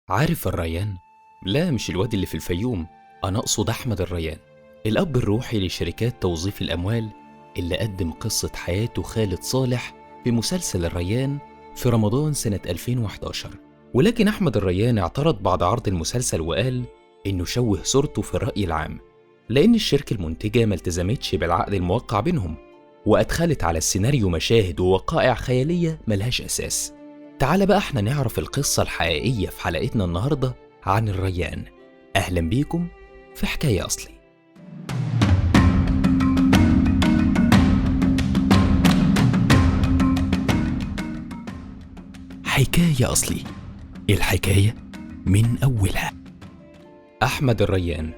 عارف الريان؟ لا، مش الواد اللي في الفيوم، أنا أقصد أحمد الريان، الأب الروحي لشركات توظيف الأموال اللي قدم قصة حياته خالد صالح في مسلسل الريان في رمضان سنة 2011. ولكن أحمد الريان اعترض بعد عرض المسلسل وقال إنه شوه صورته في الرأي العام، لأن الشركة المنتجة ما التزمتش بالعقد الموقع بينهم وأدخلت على السيناريو مشاهد ووقائع خيالية ملهاش أساس. تعال بقى احنا نعرف القصة الحقيقية في حلقتنا النهاردة عن الريان. أهلا بيكم في حكاية أصلي. حكاية أصلي، الحكاية من أولها. أحمد الريان،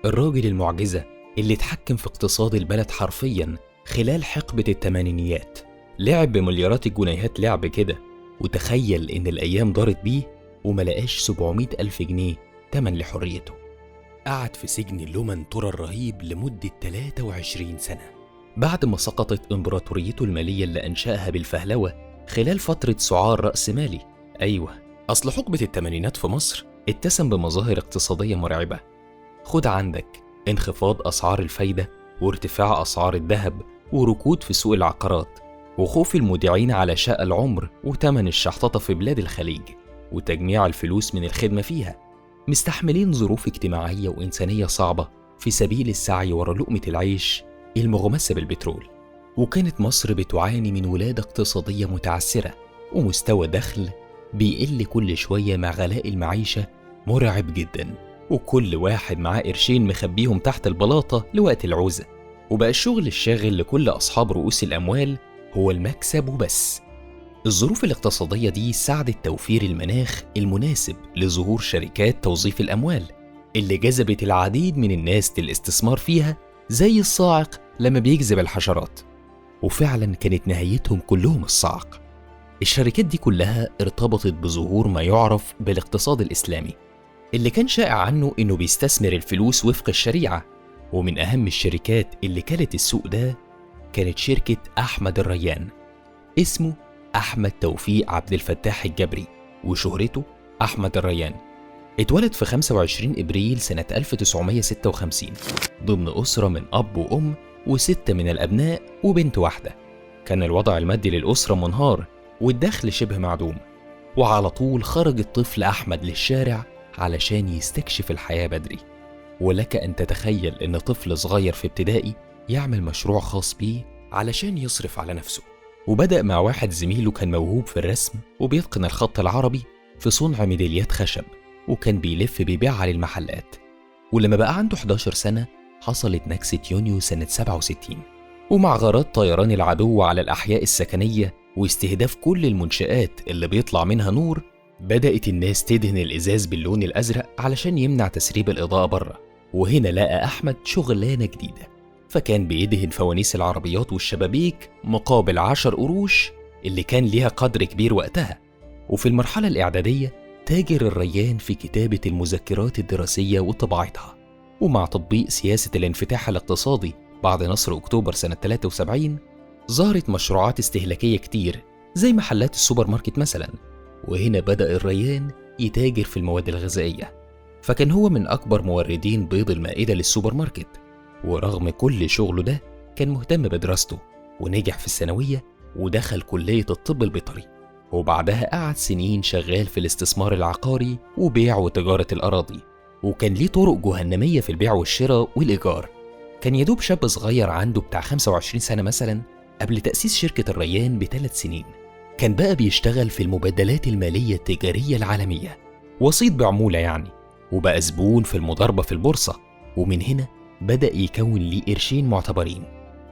الراجل المعجزة اللي اتحكم في اقتصاد البلد حرفياً خلال حقبة الثمانينيات، لعب بمليارات الجنيهات لعب كده، وتخيل إن الأيام دارت بيه وملقاش 700 ألف جنيه تمن لحريته. قعد في سجن لومان ترى الرهيب لمدة 23 سنة بعد ما سقطت إمبراطوريته المالية اللي أنشأها بالفهلوة خلال فترة سعار رأسمالي. أيوة، أصل حقبة الثمانينات في مصر اتسم بمظاهر اقتصادية مرعبة. خد عندك انخفاض أسعار الفايدة وارتفاع أسعار الذهب وركود في سوق العقارات وخوف المودعين على شقة العمر وتمن الشحططة في بلاد الخليج وتجميع الفلوس من الخدمة فيها، مستحملين ظروف اجتماعية وإنسانية صعبة في سبيل السعي ورا لقمة العيش المغمسة بالبترول. وكانت مصر بتعاني من ولادة اقتصادية متعثرة ومستوى دخل بيقل كل شوية مع غلاء المعيشة مرعب جدا، وكل واحد معاه قرشين مخبيهم تحت البلاطة لوقت العوزة. وبقى الشغل الشاغل لكل أصحاب رؤوس الأموال هو المكسب وبس. الظروف الاقتصادية دي ساعدت توفير المناخ المناسب لظهور شركات توظيف الأموال اللي جذبت العديد من الناس للاستثمار فيها زي الصاعق لما بيجذب الحشرات، وفعلا كانت نهايتهم كلهم الصاعق. الشركات دي كلها ارتبطت بظهور ما يعرف بالاقتصاد الإسلامي اللي كان شائع عنه إنه بيستثمر الفلوس وفق الشريعة. ومن أهم الشركات اللي كانت السوق ده كانت شركة أحمد الريان. اسمه أحمد توفيق عبد الفتاح الجبري وشهرته أحمد الريان. اتولد في 25 إبريل سنة 1956 ضمن أسرة من أب وأم و6 من الأبناء وبنت واحدة. كان الوضع المادي للأسرة منهار والدخل شبه معدوم، وعلى طول خرج الطفل أحمد للشارع علشان يستكشف الحياة بدري. ولك أن تتخيل إن طفل صغير في ابتدائي يعمل مشروع خاص بيه علشان يصرف على نفسه. وبدأ مع واحد زميله كان موهوب في الرسم وبيتقن الخط العربي في صنع ميداليات خشب، وكان بيلف بيبيعها للمحلات. ولما بقى عنده 11 سنة حصلت نكسة يونيو سنة 67، ومع غارات طيران العدو على الأحياء السكنية واستهداف كل المنشآت اللي بيطلع منها نور، بدأت الناس تدهن الإزاز باللون الأزرق علشان يمنع تسريب الإضاءة بره. وهنا لقى أحمد شغلانة جديدة، فكان بيدهن فوانيس العربيات والشبابيك مقابل 10 قروش اللي كان ليها قدر كبير وقتها. وفي المرحلة الإعدادية تاجر الريان في كتابة المذكرات الدراسية وطباعتها. ومع تطبيق سياسة الانفتاح الاقتصادي بعد نصر أكتوبر سنة 73 ظهرت مشروعات استهلاكية كتير زي محلات السوبر ماركت مثلا. وهنا بدأ الريان يتاجر في المواد الغذائية، فكان هو من أكبر موردين بيض المائدة للسوبر ماركت. ورغم كل شغله ده كان مهتم بدراسته ونجح في الثانوية ودخل كلية الطب البيطري، وبعدها قعد سنين شغال في الاستثمار العقاري وبيع وتجارة الأراضي، وكان ليه طرق جهنمية في البيع والشراء والإيجار. كان يدوب شاب صغير عنده بتاع 25 سنة مثلا قبل تأسيس شركة الريان ب3 سنين. كان بقى بيشتغل في المبادلات المالية التجارية العالمية، وسيط بعمولة يعني، وبقى زبون في المضاربة في البورصة. ومن هنا بدأ يكون ليه قرشين معتبرين.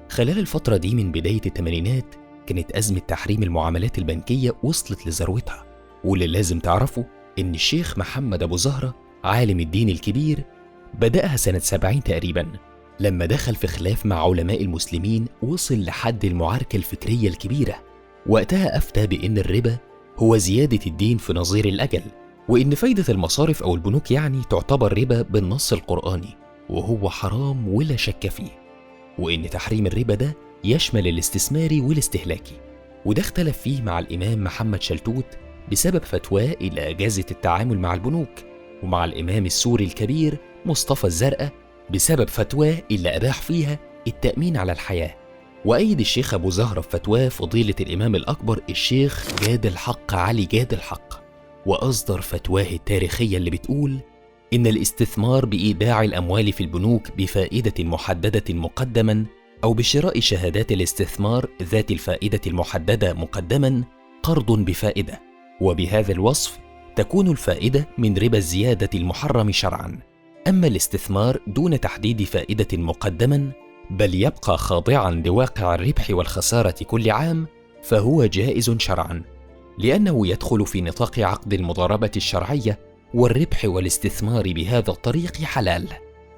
خلال الفترة دي من بداية الثمانينات كانت أزمة تحريم المعاملات البنكية وصلت لذروتها. واللي لازم تعرفه إن الشيخ محمد أبو زهرة عالم الدين الكبير بدأها سنة 70 تقريبا لما دخل في خلاف مع علماء المسلمين، وصل لحد المعاركة الفكرية الكبيرة. وقتها أفتى بإن الربا هو زيادة الدين في نظير الأجل، وإن فايدة المصارف أو البنوك يعني تعتبر ربا بالنص القرآني وهو حرام ولا شك فيه، وإن تحريم الربا ده يشمل الاستثماري والاستهلاكي. وده اختلف فيه مع الإمام محمد شلتوت بسبب فتواه اللي أجازت التعامل مع البنوك، ومع الإمام السوري الكبير مصطفى الزرقاء بسبب فتواه اللي أباح فيها التأمين على الحياة. وأيد الشيخ أبو زهرة في فتواه فضيلة الإمام الأكبر الشيخ جاد الحق علي جاد الحق، وأصدر فتواه التاريخية اللي بتقول إن الاستثمار بإيداع الأموال في البنوك بفائدة محددة مقدما أو بشراء شهادات الاستثمار ذات الفائدة المحددة مقدما قرض بفائدة، وبهذا الوصف تكون الفائدة من ربا الزيادة المحرم شرعا. أما الاستثمار دون تحديد فائدة مقدما بل يبقى خاضعا لواقع الربح والخسارة كل عام فهو جائز شرعا، لأنه يدخل في نطاق عقد المضاربة الشرعية، والربح والاستثمار بهذا الطريق حلال.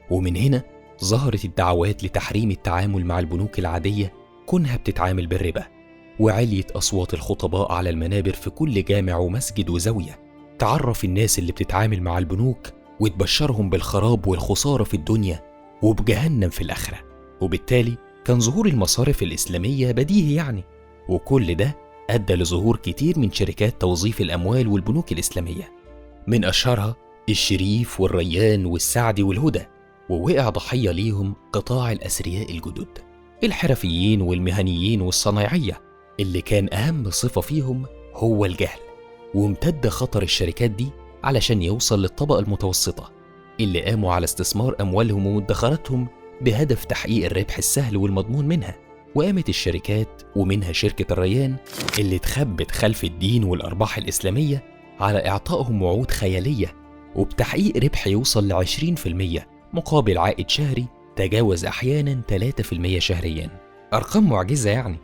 ومن هنا ظهرت الدعوات لتحريم التعامل مع البنوك العادية كونها بتتعامل بالربا، وعليت أصوات الخطباء على المنابر في كل جامع ومسجد وزاوية تعرف الناس اللي بتتعامل مع البنوك وتبشرهم بالخراب والخسارة في الدنيا وبجهنم في الآخرة. وبالتالي كان ظهور المصارف الإسلامية بديهي يعني، وكل ده أدى لظهور كتير من شركات توظيف الأموال والبنوك الإسلامية، من أشهرها الشريف والريان والسعدي والهدى. ووقع ضحية ليهم قطاع الأثرياء الجدد، الحرفيين والمهنيين والصنايعية، اللي كان أهم صفة فيهم هو الجهل. وامتد خطر الشركات دي علشان يوصل للطبقة المتوسطة اللي قاموا على استثمار أموالهم ومدخراتهم بهدف تحقيق الربح السهل والمضمون منها. وقامت الشركات ومنها شركة الريان اللي اتخبت خلف الدين والأرباح الإسلامية على إعطائهم وعود خيالية وبتحقيق ربح يوصل ل20% مقابل عائد شهري تجاوز أحياناً 3% شهرياً، أرقام معجزة يعني.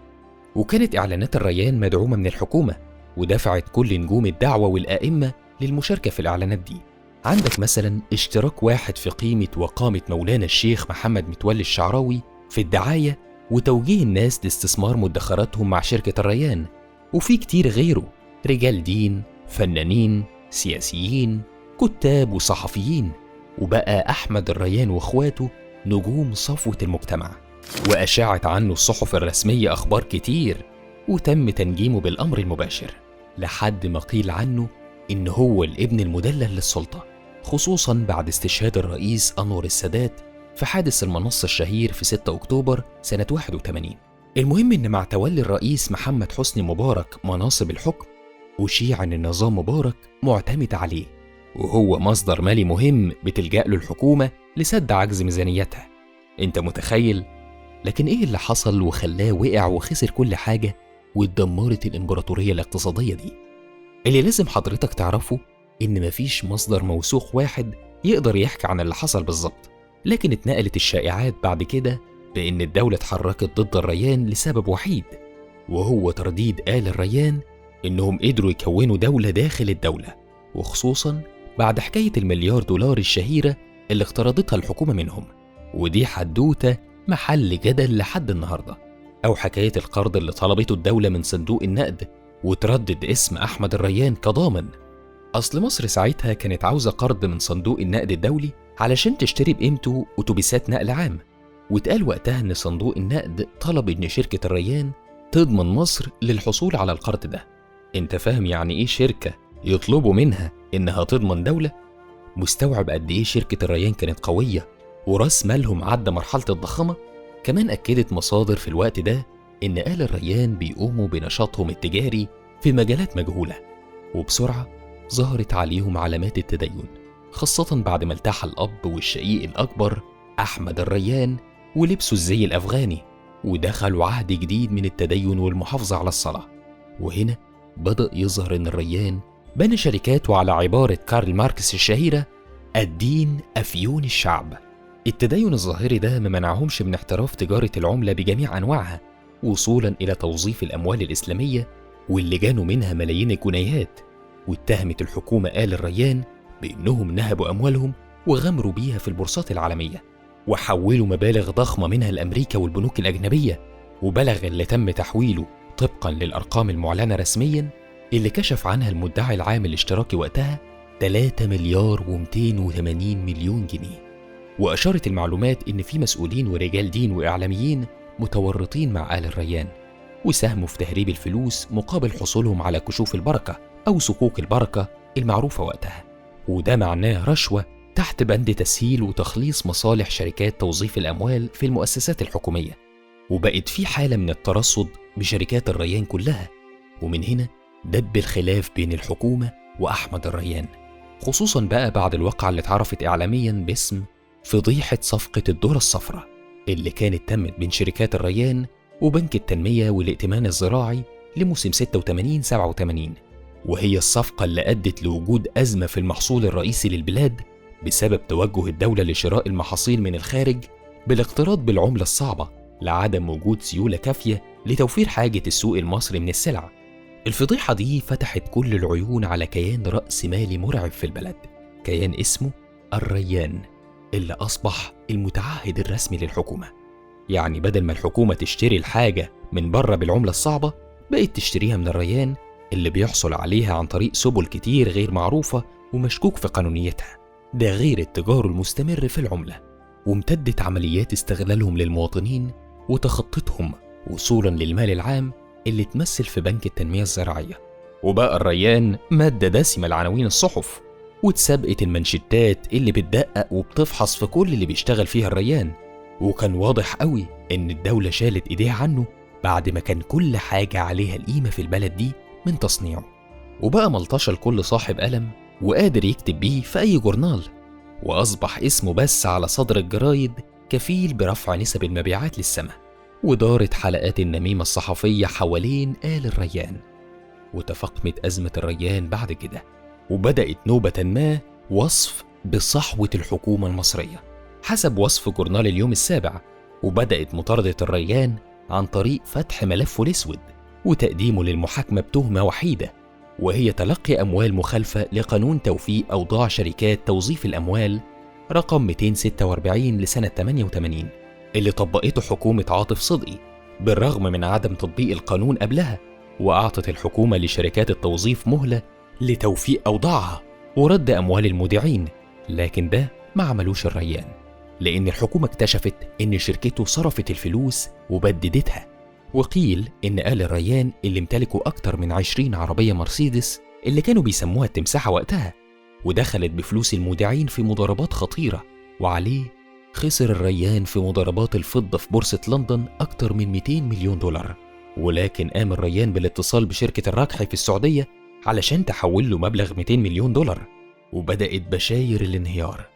وكانت إعلانات الريان مدعومة من الحكومة، ودفعت كل نجوم الدعوة والآئمة للمشاركة في الإعلانات دي. عندك مثلاً اشتراك واحد في قيمة وقامة مولانا الشيخ محمد متولي الشعراوي في الدعاية وتوجيه الناس لاستثمار مدخراتهم مع شركة الريان، وفي كتير غيره، رجال دين، فنانين، سياسيين، كتاب وصحفيين. وبقى أحمد الريان وإخواته نجوم صفوة المجتمع، وأشاعت عنه الصحف الرسمية أخبار كتير، وتم تنجيمه بالأمر المباشر لحد ما قيل عنه إن هو الابن المدلل للسلطة، خصوصاً بعد استشهاد الرئيس أنور السادات في حادث المنصة الشهير في 6 أكتوبر سنة 81. المهم إن مع تولي الرئيس محمد حسني مبارك مناصب الحكم، أشيع أن النظام مبارك معتمد عليه، وهو مصدر مالي مهم بتلجأ له الحكومة لسد عجز ميزانيتها. أنت متخيل؟ لكن إيه اللي حصل وخلاه وقع وخسر كل حاجة واتدمرت الإمبراطورية الاقتصادية دي؟ اللي لازم حضرتك تعرفه إن مفيش مصدر موثوق واحد يقدر يحكي عن اللي حصل بالظبط، لكن اتنقلت الشائعات بعد كده بإن الدولة اتحركت ضد الريان لسبب وحيد، وهو ترديد آل الريان إنهم قدروا يكونوا دولة داخل الدولة، وخصوصاً بعد حكاية $1 مليار الشهيرة اللي اقترضتها الحكومة منهم، ودي حدوتة محل جدل لحد النهاردة، أو حكاية القرض اللي طلبته الدولة من صندوق النقد وتردد اسم أحمد الريان كضامن. أصل مصر ساعتها كانت عاوزة قرض من صندوق النقد الدولي علشان تشتري بقيمته أتوبيسات نقل عام، واتقال وقتها إن صندوق النقد طلب إن شركة الريان تضمن مصر للحصول على القرض ده. أنت فاهم يعني إيه شركة يطلبوا منها إنها تضمن دولة؟ مستوعب قد إيه شركة الريان كانت قوية ورأس مالهم عدى مرحلة الضخامة؟ كمان أكدت مصادر في الوقت ده إن آل الريان بيقوموا بنشاطهم التجاري في مجالات مجهولة، وبسرعة ظهرت عليهم علامات التدين، خاصة بعد ما التحى الأب والشقيق الأكبر أحمد الريان ولبسوا الزي الأفغاني ودخلوا عهد جديد من التدين والمحافظة على الصلاة. وهنا بدأ يظهر إن الريان بنى شركاته على عبارة كارل ماركس الشهيرة: الدين أفيون الشعب. التدين الظاهري ده ما منعهمش من احتراف تجارة العملة بجميع أنواعها، وصولا إلى توظيف الأموال الإسلامية واللي جانوا منها ملايين الجنيهات. واتهمت الحكومة آل الريان بأنهم نهبوا أموالهم وغمروا بيها في البورصات العالمية، وحولوا مبالغ ضخمة منها لأمريكا والبنوك الأجنبية. وبلغ اللي تم تحويله طبقا للأرقام المعلنة رسميا اللي كشف عنها المدعي العام الاشتراكي وقتها 3,280 مليون جنيه. وأشارت المعلومات إن في مسؤولين ورجال دين وإعلاميين متورطين مع آل الريان وساهموا في تهريب الفلوس مقابل حصولهم على كشوف البركة أو صكوك البركة المعروفة وقتها، وده معناه رشوة تحت بند تسهيل وتخليص مصالح شركات توظيف الأموال في المؤسسات الحكومية. وبقت في حالة من الترصد بشركات الريان كلها، ومن هنا دب الخلاف بين الحكومة وأحمد الريان، خصوصا بقى بعد الواقعة اللي اتعرفت إعلاميا باسم فضيحة صفقة الذرة الصفراء اللي كانت تمت بين شركات الريان وبنك التنمية والائتمان الزراعي لموسم 86-87، وهي الصفقة اللي أدت لوجود أزمة في المحصول الرئيسي للبلاد بسبب توجه الدولة لشراء المحاصيل من الخارج بالاقتراض بالعملة الصعبة لعدم وجود سيولة كافية لتوفير حاجة السوق المصري من السلع. الفضيحة دي فتحت كل العيون على كيان رأس مالي مرعب في البلد، كيان اسمه الريان، اللي أصبح المتعهد الرسمي للحكومة. يعني بدل ما الحكومة تشتري الحاجة من بره بالعملة الصعبة، بقت تشتريها من الريان اللي بيحصل عليها عن طريق سبل كتير غير معروفة ومشكوك في قانونيتها، ده غير التجار المستمر في العملة. وامتدت عمليات استغلالهم للمواطنين وتخطتهم وصولا للمال العام اللي تمثل في بنك التنمية الزراعية. وبقى الريان مادة دسمة لعناوين الصحف، واتسابقت المنشتات اللي بتدقق وبتفحص في كل اللي بيشتغل فيها الريان. وكان واضح قوي إن الدولة شالت إيديها عنه بعد ما كان كل حاجة عليها القيمة في البلد دي من تصنيعه، وبقى ملطشة لكل صاحب قلم وقادر يكتب بيه في أي جورنال، وأصبح اسمه بس على صدر الجرايد كفيل برفع نسب المبيعات للسماء. ودارت حلقات النميمة الصحفية حوالين آل الريان، وتفاقمت أزمة الريان بعد كده، وبدأت نوبة ما وصف بصحوة الحكومة المصرية حسب وصف جورنال اليوم السابع. وبدأت مطاردة الريان عن طريق فتح ملفه الأسود وتقديمه للمحاكمة بتهمة وحيدة، وهي تلقي أموال مخالفة لقانون توفيق أوضاع شركات توظيف الأموال رقم 246 لسنة 88 اللي طبقته حكومة عاطف صدقي بالرغم من عدم تطبيق القانون قبلها. وأعطت الحكومة لشركات التوظيف مهلة لتوفيق أوضاعها ورد أموال المودعين، لكن ده ما عملوش الريان، لأن الحكومة اكتشفت إن شركته صرفت الفلوس وبددتها. وقيل إن آل الريان اللي امتلكوا أكتر من 20 عربية مرسيدس اللي كانوا بيسموها التمساحة وقتها، ودخلت بفلوس المودعين في مضاربات خطيرة، وعليه خسر الريان في مضاربات الفضة في بورصة لندن أكتر من 200 مليون دولار. ولكن قام الريان بالاتصال بشركة الركحي في السعودية علشان تحول له مبلغ 200 مليون دولار، وبدأت بشاير الانهيار.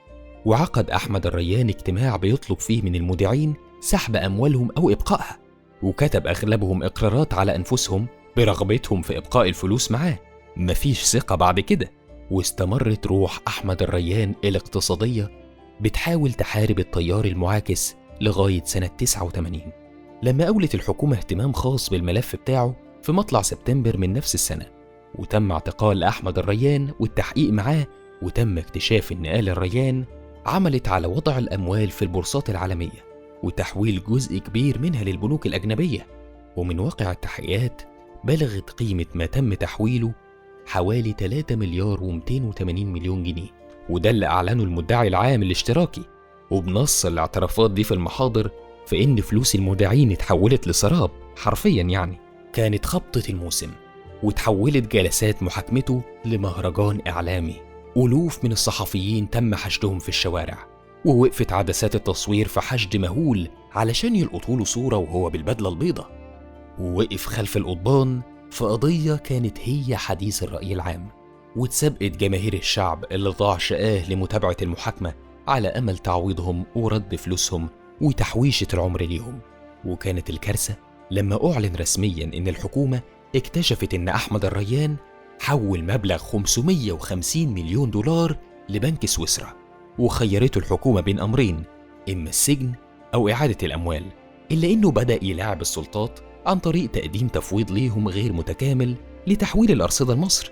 وعقد أحمد الريان اجتماع بيطلب فيه من المودعين سحب أموالهم أو إبقائها، وكتب أغلبهم إقرارات على أنفسهم برغبتهم في إبقاء الفلوس معاه، مفيش ثقة بعد كده. واستمرت روح أحمد الريان الاقتصادية بتحاول تحارب التيار المعاكس لغاية سنة 89 لما أولت الحكومة اهتمام خاص بالملف بتاعه في مطلع سبتمبر من نفس السنة، وتم اعتقال أحمد الريان والتحقيق معاه. وتم اكتشاف إن آل الريان عملت على وضع الأموال في البورصات العالمية وتحويل جزء كبير منها للبنوك الأجنبية. ومن واقع التحقيقات بلغت قيمة ما تم تحويله حوالي 3 مليار و280 مليون جنيه، وده اللي أعلنه المدعي العام الاشتراكي. وبنص الاعترافات دي في المحاضر فإن فلوس المودعين اتحولت لسراب حرفيا، يعني كانت خبطة الموسم. وتحولت جلسات محاكمته لمهرجان إعلامي، ألوف من الصحفيين تم حشدهم في الشوارع، ووقفت عدسات التصوير في حشد مهول علشان يلقطوا له صورة وهو بالبدلة البيضاء، ووقف خلف القضبان في قضية كانت هي حديث الرأي العام. واتسابقت جماهير الشعب اللي ضاع شقاه لمتابعة المحاكمة على أمل تعويضهم ورد فلوسهم وتحويشة العمر ليهم. وكانت الكارثة لما أعلن رسمياً إن الحكومة اكتشفت إن أحمد الريان حول مبلغ 550 مليون دولار لبنك سويسرا، وخيرته الحكومة بين أمرين، إما السجن أو إعادة الأموال. إلا إنه بدأ يلاعب السلطات عن طريق تقديم تفويض ليهم غير متكامل لتحويل الأرصدة لمصر.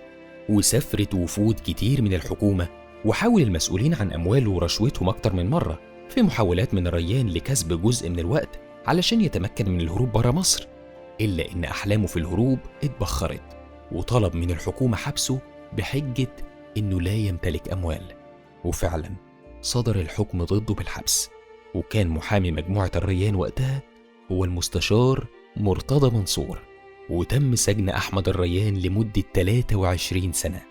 وسافرت وفود كتير من الحكومة، وحاول المسؤولين عن أمواله ورشوتهم أكتر من مرة في محاولات من الريان لكسب جزء من الوقت علشان يتمكن من الهروب برا مصر، إلا إن أحلامه في الهروب اتبخرت، وطلب من الحكومة حبسه بحجة إنه لا يمتلك أموال. وفعلا صدر الحكم ضده بالحبس، وكان محامي مجموعة الريان وقتها هو المستشار مرتضى منصور، وتم سجن أحمد الريان لمدة 23 سنة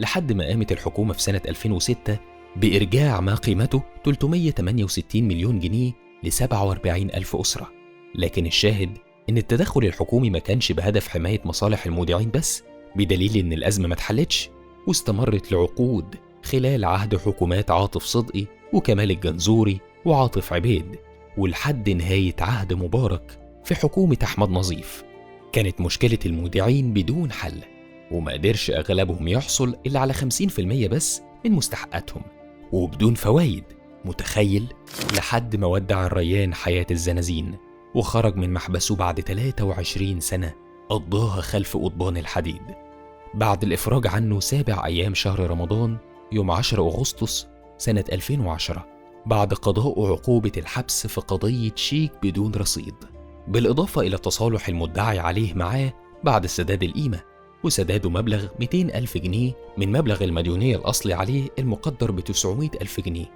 لحد ما قامت الحكومة في سنة 2006 بإرجاع ما قيمته 368 مليون جنيه ل 47 ألف أسرة. لكن الشاهد إن التدخل الحكومي ما كانش بهدف حماية مصالح المودعين بس، بدليل إن الأزمة ما اتحلتش واستمرت لعقود خلال عهد حكومات عاطف صدقي وكمال الجنزوري وعاطف عبيد، ولحد نهاية عهد مبارك في حكومة أحمد نظيف. كانت مشكلة المودعين بدون حل، وما قدرش أغلبهم يحصل إلا على 50% بس من مستحقاتهم وبدون فوايد. متخيل؟ لحد ما ودع الريان حياة الزنازين وخرج من محبسه بعد 23 سنة قضاها خلف قضبان الحديد. بعد الإفراج عنه 7 أيام شهر رمضان يوم 10 أغسطس سنة 2010، بعد قضاء عقوبة الحبس في قضية شيك بدون رصيد، بالإضافة إلى التصالح المدعي عليه معاه بعد سداد القيمة وسداده مبلغ 200 ألف جنيه من مبلغ المديونية الأصلي عليه المقدر ب 900 ألف جنيه،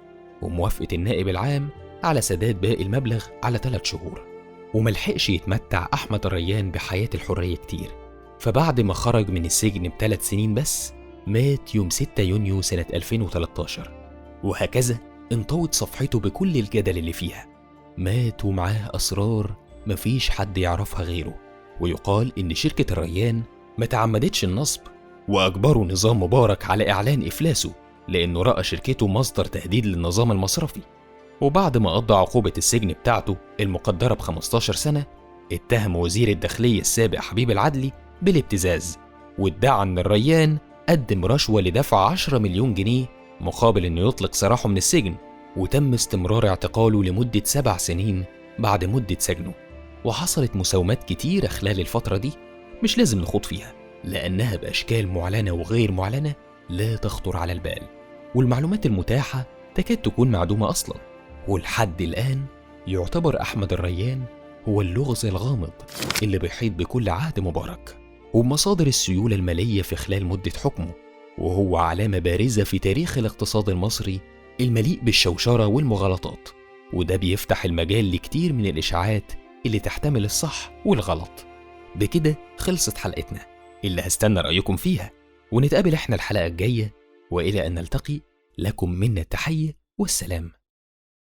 وموافقة النائب العام على سداد باقي المبلغ على 3 شهور. وملحقش يتمتع أحمد الريان بحياة الحرية كتير، فبعد ما خرج من السجن ب3 سنين بس مات يوم 6 يونيو سنة 2013. وهكذا انطوت صفحته بكل الجدل اللي فيها. مات ومعاه أسرار مفيش حد يعرفها غيره. ويقال إن شركة الريان ما تعمدتش النصب، وأجبروا نظام مبارك على إعلان إفلاسه لأنه رأى شركته مصدر تهديد للنظام المصرفي. وبعد ما قضى عقوبة السجن بتاعته المقدرة ب15 سنة، اتهم وزير الداخلية السابق حبيب العدلي بالابتزاز، وادعى أن الريان قدم رشوة لدفع 10 مليون جنيه مقابل أنه يطلق سراحه من السجن. وتم استمرار اعتقاله لمدة 7 سنين بعد مدة سجنه. وحصلت مساومات كتيرة خلال الفترة دي مش لازم نخوض فيها، لأنها بأشكال معلنة وغير معلنة لا تخطر على البال، والمعلومات المتاحة تكاد تكون معدومة أصلا. ولحد الآن يعتبر أحمد الريان هو اللغز الغامض اللي بيحيط بكل عهد مبارك ومصادر السيولة المالية في خلال مدة حكمه، وهو علامة بارزة في تاريخ الاقتصاد المصري المليء بالشوشرة والمغالطات، وده بيفتح المجال لكتير من الإشاعات اللي تحتمل الصح والغلط. بكده خلصت حلقتنا اللي هستنى رأيكم فيها، ونتقابل احنا الحلقة الجاية، وإلى أن نلتقي لكم منا التحية والسلام.